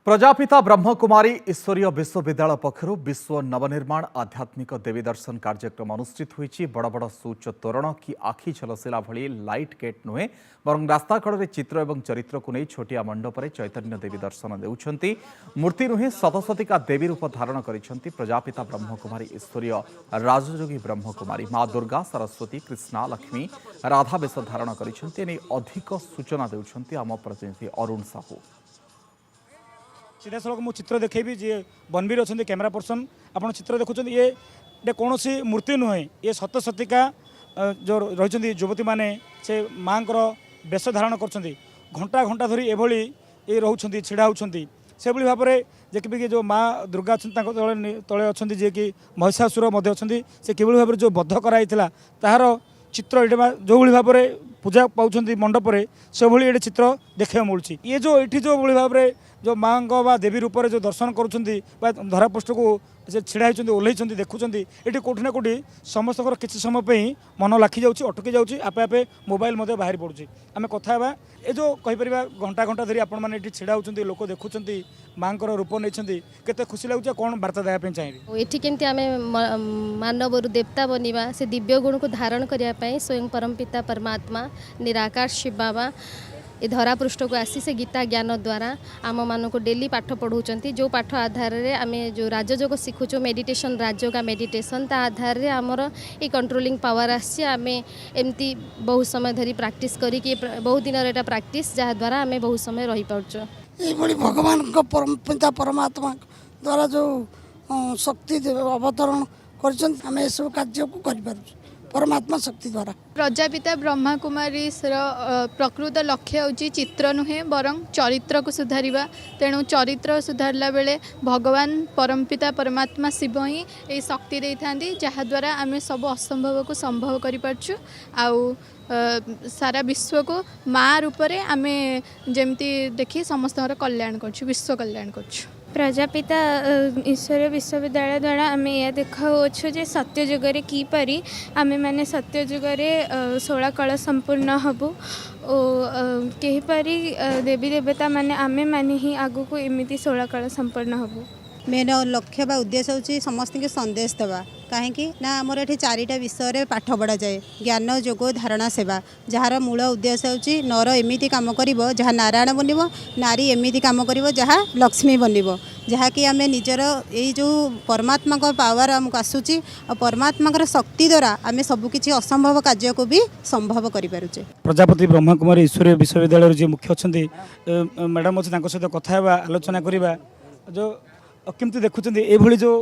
ପ୍ରଜାପିତା ବ୍ରହ୍ମକୁମାରୀ ଈଶ୍ୱରୀୟ ବିଶ୍ୱବିଦ୍ୟାଳୟ ପକ୍ଷରୁ ବିଶ୍ୱ ନବନିର୍ମାଣ ଆଧ୍ୟାତ୍ମିକ ଦେବୀ ଦର୍ଶନ କାର୍ଯ୍ୟକ୍ରମ ଅନୁଷ୍ଠିତ ହୋଇଛି। ବଡ଼ ବଡ଼ ସୁଉଚ୍ଚ ତୋରଣ କି ଆଖି ଝଲସିଲା ଭଳି ଲାଇଟ୍ ଗେଟ୍ ନୁହେଁ, ବରଂ ରାସ୍ତାକଡ଼ରେ ଚିତ୍ର ଏବଂ ଚରିତ୍ରକୁ ନେଇ ଛୋଟିଆ ମଣ୍ଡପରେ ଚୈତନ୍ୟ ଦେବୀ ଦର୍ଶନ ଦେଉଛନ୍ତି। ମୂର୍ତ୍ତି ନୁହେଁ, ଶତଶତିକା ଦେବୀ ରୂପ ଧାରଣ କରିଛନ୍ତି ପ୍ରଜାପିତା ବ୍ରହ୍ମକୁମାରୀ ଈଶ୍ୱରୀୟ ରାଜଯୋଗୀ ବ୍ରହ୍ମକୁମାରୀ। ମା ଦୁର୍ଗା, ସରସ୍ୱତୀ, କୃଷ୍ଣା, ଲକ୍ଷ୍ମୀ, ରାଧା ବେଶ ଧାରଣ କରିଛନ୍ତି। ଏନେଇ ଅଧିକ ସୂଚନା ଦେଉଛନ୍ତି ଆମ ପ୍ରତିନିଧି ଅରୁଣ ସାହୁ। ସିଧାସଳଖ ମୁଁ ଚିତ୍ର ଦେଖେଇବି। ଯିଏ ବନବୀର ଅଛନ୍ତି, କ୍ୟାମେରା ପର୍ସନ୍, ଆପଣ ଚିତ୍ର ଦେଖୁଛନ୍ତି। ଇଏ ଏଇଟା କୌଣସି ମୂର୍ତ୍ତି ନୁହେଁ, ଇଏ ଶତଶତିକା ଯେଉଁ ରହିଛନ୍ତି ଯୁବତୀମାନେ, ସେ ମାଆଙ୍କର ବେଶ ଧାରଣ କରୁଛନ୍ତି। ଘଣ୍ଟା ଘଣ୍ଟା ଧରି ଏଭଳି ଏ ରହୁଛନ୍ତି, ଛିଡ଼ା ହେଉଛନ୍ତି। ସେଭଳି ଭାବରେ ଦେଖିବେ କି ଯେଉଁ ମା ଦୁର୍ଗା ଅଛନ୍ତି, ତାଙ୍କ ତଳେ ତଳେ ଅଛନ୍ତି ଯିଏକି ମହିଷାସୁର ମଧ୍ୟ ଅଛନ୍ତି। ସେ କିଭଳି ଭାବରେ ଯେଉଁ ବଧ କରାଯାଇଥିଲା, ତାହାର ଚିତ୍ର ଏଇଠି ଯେଉଁଭଳି ଭାବରେ ପୂଜା ପାଉଛନ୍ତି ମଣ୍ଡପରେ, ସେଭଳି ଏଠି ଚିତ୍ର ଦେଖିବାକୁ ମିଳୁଛି। ଇଏ ଯେଉଁ ଏଇଠି ଯେଉଁଭଳି ଭାବରେ ଯେଉଁ ମାଆଙ୍କ ବା ଦେବୀ ରୂପରେ ଯେଉଁ ଦର୍ଶନ କରୁଛନ୍ତି ବା ଧରାପୃଷ୍ଠକୁ ସେ ଛିଡ଼ା ହେଇଛନ୍ତି, ଓହ୍ଲେଇଛନ୍ତି, ଦେଖୁଛନ୍ତି, ଏଠି କେଉଁଠି ନା କେଉଁଠି ସମସ୍ତଙ୍କର କିଛି ସମୟ ପାଇଁ ମନ ଲାଖି ଯାଉଛି, ଅଟକି ଯାଉଛି, ଆପେ ଆପେ ମୋବାଇଲ ମଧ୍ୟ ବାହାରି ପଡ଼ୁଛି। ଆମେ କଥା ହେବା। ଏ ଯେଉଁ କହିପାରିବା, ଘଣ୍ଟା ଘଣ୍ଟା ଧରି ଆପଣମାନେ ଏଠି ଛିଡ଼ା ହେଉଛନ୍ତି, ଲୋକ ଦେଖୁଛନ୍ତି, ମାଆଙ୍କର ରୂପ ନେଇଛନ୍ତି, କେତେ ଖୁସି ଲାଗୁଛି ଆଉ କ'ଣ ବାର୍ତ୍ତା ଦେବା ପାଇଁ ଚାହିଁବେ? ଏଠି କେମିତି ଆମେ ମାନବରୁ ଦେବତା ବନିବା, ସେ ଦିବ୍ୟ ଗୁଣକୁ ଧାରଣ କରିବା ପାଇଁ ସ୍ୱୟଂ ପରମପିତା ପରମାତ୍ମା ନିରାକାର ଶିବ ବାବା ଏ ଧରାପୃଷ୍ଠକୁ ଆସି ସେ ଗୀତା ଜ୍ଞାନ ଦ୍ୱାରା ଆମମାନଙ୍କୁ ଡେଲି ପାଠ ପଢ଼ାଉଛନ୍ତି। ଯେଉଁ ପାଠ ଆଧାରରେ ଆମେ ଯେଉଁ ରାଜଯୋଗ ଶିଖୁଛୁ, ମେଡ଼ିଟେସନ୍, ରାଜଯୋଗା ମେଡ଼ିଟେସନ୍, ତା ଆଧାରରେ ଆମର ଏଇ କଣ୍ଟ୍ରୋଲିଂ ପାୱାର ଆସିଛି। ଆମେ ଏମିତି ବହୁତ ସମୟ ଧରି ପ୍ରାକ୍ଟିସ୍ କରିକି, ବହୁତ ଦିନର ଏଇଟା ପ୍ରାକ୍ଟିସ୍, ଯାହାଦ୍ୱାରା ଆମେ ବହୁତ ସମୟ ରହିପାରୁଛୁ। ଏଇଭଳି ଭଗବାନଙ୍କ, ପରମ ପିତା ପରମାତ୍ମାଙ୍କ ଦ୍ୱାରା ଯେଉଁ ଶକ୍ତି ଅବତରଣ କରିଛନ୍ତି, ଆମେ ଏସବୁ କାର୍ଯ୍ୟକୁ କରିପାରୁଛୁ ପରମାତ୍ମା ଶକ୍ତି ଦ୍ୱାରା। ପ୍ରଜାପିତା ବ୍ରହ୍ମାକୁମାରୀର ପ୍ରକୃତ ଲକ୍ଷ୍ୟ ହେଉଛି ଚିତ୍ର ନୁହେଁ, ବରଂ ଚରିତ୍ରକୁ ସୁଧାରିବା। ତେଣୁ ଚରିତ୍ର ସୁଧାରିଲା ବେଳେ ଭଗବାନ ପରମପିତା ପରମାତ୍ମା ଶିବ ହିଁ ଏହି ଶକ୍ତି ଦେଇଥାନ୍ତି, ଯାହାଦ୍ୱାରା ଆମେ ସବୁ ଅସମ୍ଭବକୁ ସମ୍ଭବ କରିପାରୁଛୁ। ଆଉ ସାରା ବିଶ୍ୱକୁ ମା ରୂପରେ ଆମେ ଯେମିତି ଦେଖି ସମସ୍ତଙ୍କର କଲ୍ୟାଣ କରୁଛୁ, ବିଶ୍ୱ କଲ୍ୟାଣ କରୁଛୁ। ପ୍ରଜାପିତା ଈଶ୍ୱର ବିଶ୍ୱବିଦ୍ୟାଳୟ ଦ୍ୱାରା ଆମେ ଏହା ଦେଖାଉଅଛୁ ଯେ ସତ୍ୟ ଯୁଗରେ କିପରି ଆମେମାନେ ସତ୍ୟ ଯୁଗରେ ଷୋଳ କଳା ସମ୍ପୂର୍ଣ୍ଣ ହେବୁ ଓ କିପରି ଦେବୀ ଦେବତାମାନେ, ଆମେମାନେ ହିଁ ଆଗକୁ ଏମିତି ଷୋଳ କଳା ସମ୍ପୂର୍ଣ୍ଣ ହେବୁ। ମେନ୍ ଲକ୍ଷ୍ୟ ବା ଉଦ୍ଦେଶ୍ୟ ହେଉଛି ସମସ୍ତଙ୍କୁ ସନ୍ଦେଶ ଦେବା। କାହିଁକି ନା ଆମର ଏଠି ଚାରିଟା ବିଷୟରେ ପାଠ ପଢ଼ାଯାଏ: ଜ୍ଞାନ, ଯୋଗ, ଧାରଣା, ସେବା, ଯାହାର ମୂଳ ଉଦ୍ଦେଶ୍ୟ ହେଉଛି ନର ଏମିତି କାମ କରିବ ଯାହା ନାରାୟଣ ବନିବ, ନାରୀ ଏମିତି କାମ କରିବ ଯାହା ଲକ୍ଷ୍ମୀ ବନିବ। ଯାହାକି ଆମେ ନିଜର ଏଇ ଯେଉଁ ପରମାତ୍ମାଙ୍କ ପାୱାର ଆମକୁ ଆସୁଛି ଆଉ ପରମାତ୍ମାଙ୍କର ଶକ୍ତି ଦ୍ୱାରା ଆମେ ସବୁକିଛି ଅସମ୍ଭବ କାର୍ଯ୍ୟକୁ ବି ସମ୍ଭବ କରିପାରୁଛେ। ପ୍ରଜାପତି ବ୍ରହ୍ମାକୁମାରୀ ଈଶ୍ୱରୀୟ ବିଶ୍ୱବିଦ୍ୟାଳୟର ଯିଏ ମୁଖ୍ୟ ଅଛନ୍ତି, ମ୍ୟାଡ଼ାମ୍ ଅଛି, ତାଙ୍କ ସହିତ କଥା ହେବା, ଆଲୋଚନା କରିବା। ଯେଉଁ କେମିତି ଦେଖୁଛନ୍ତି ଏଇଭଳି ଯେଉଁ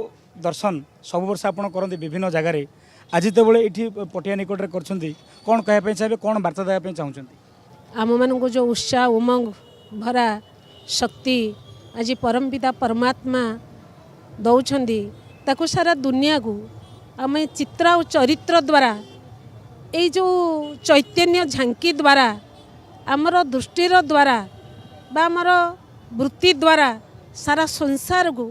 ଦର୍ଶନ ସବୁ ବର୍ଷ ଆପଣ କରନ୍ତି ବିଭିନ୍ନ ଜାଗାରେ, ଆଜି ଯେତେବେଳେ ଏଇଠି ପଟିଆ ନିକଟରେ କରୁଛନ୍ତି, କ'ଣ କହିବା ପାଇଁ ଚାହିଁବେ, କ'ଣ ବାର୍ତ୍ତା ଦେବା ପାଇଁ ଚାହୁଁଛନ୍ତି? ଆମମାନଙ୍କୁ ଯେଉଁ ଉତ୍ସାହ ଉମଙ୍ଗ ଭରା ଶକ୍ତି ଆଜି ପରମପିତା ପରମାତ୍ମା ଦେଉଛନ୍ତି, ତାକୁ ସାରା ଦୁନିଆକୁ ଆମେ ଚିତ୍ର ଆଉ ଚରିତ୍ର ଦ୍ୱାରା, ଏଇ ଯେଉଁ ଚୈତନ୍ୟ ଝାଙ୍କି ଦ୍ୱାରା, ଆମର ଦୃଷ୍ଟିର ଦ୍ୱାରା ବା ଆମର ବୃତ୍ତି ଦ୍ୱାରା ସାରା ସଂସାରକୁ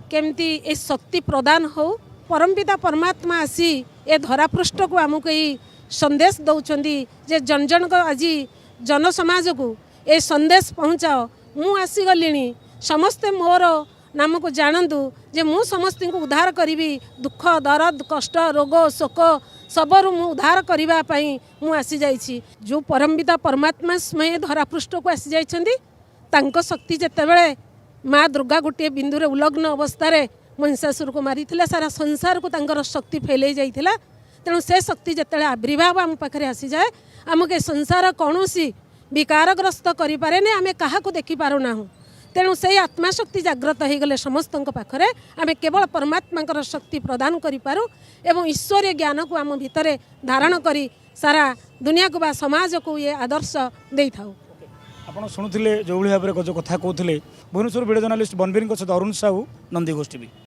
କେମିତି ଏ ଶକ୍ତି ପ୍ରଦାନ ହେଉ। ପରମପିତା ପରମାତ୍ମା ଆସି ଏ ଧରାପୃଷ୍ଠକୁ ଆମକୁ ଏଇ ସନ୍ଦେଶ ଦେଉଛନ୍ତି ଯେ ଜଣ ଜଣଙ୍କ ଆଜି ଜନସମାଜକୁ ଏ ସନ୍ଦେଶ ପହଞ୍ଚାଅ, ମୁଁ ଆସିଗଲିଣି, ସମସ୍ତେ ମୋର ନାମକୁ ଜାଣନ୍ତୁ ଯେ ମୁଁ ସମସ୍ତଙ୍କୁ ଉଦ୍ଧାର କରିବି। ଦୁଃଖ, ଦରଦ, କଷ୍ଟ, ରୋଗ, ଶୋକ ସବୁରୁ ମୁଁ ଉଦ୍ଧାର କରିବା ପାଇଁ ମୁଁ ଆସିଯାଇଛି। ଯେଉଁ ପରମପିତା ପରମାତ୍ମା ସ୍ୱୟଂ ଧରାପୃଷ୍ଠକୁ ଆସିଯାଇଛନ୍ତି, ତାଙ୍କ ଶକ୍ତି ଯେତେବେଳେ ମା ଦୁର୍ଗା ଗୋଟିଏ ବିନ୍ଦୁରେ ଉଲଗ୍ନ ଅବସ୍ଥାରେ ମହିଷାସୁରକୁ ମାରିଥିଲେ, ସାରା ସଂସାରକୁ ତାଙ୍କର ଶକ୍ତି ଫେଲେଇ ଯାଇଥିଲା। ତେଣୁ ସେ ଶକ୍ତି ଯେତେବେଳେ ଆବିର୍ଭାବ ଆମ ପାଖରେ ଆସିଯାଏ, ଆମକୁ ଏ ସଂସାର କୌଣସି ବିକାରଗ୍ରସ୍ତ କରିପାରେନି। ଆମେ କାହାକୁ ଦେଖିପାରୁନାହୁଁ। ତେଣୁ ସେଇ ଆତ୍ମାଶକ୍ତି ଜାଗ୍ରତ ହୋଇଗଲେ ସମସ୍ତଙ୍କ ପାଖରେ ଆମେ କେବଳ ପରମାତ୍ମାଙ୍କର ଶକ୍ତି ପ୍ରଦାନ କରିପାରୁ ଏବଂ ଈଶ୍ୱରୀୟ ଜ୍ଞାନକୁ ଆମ ଭିତରେ ଧାରଣ କରି ସାରା ଦୁନିଆକୁ ବା ସମାଜକୁ ଇଏ ଆଦର୍ଶ ଦେଇଥାଉ। ଆପଣ ଶୁଣୁଥିଲେ ଯେଉଁଭଳି ଭାବରେ ଯେଉଁ କଥା କହୁଥିଲେ। ଭୁବନେଶ୍ୱର ଭିଡ଼ିଓ ଜର୍ଣ୍ଣାଲିଷ୍ଟ ବନବୀରଙ୍କ ସହିତ ଅରୁଣ ସାହୁ, ନନ୍ଦିଘୋଷ ଟିଭି।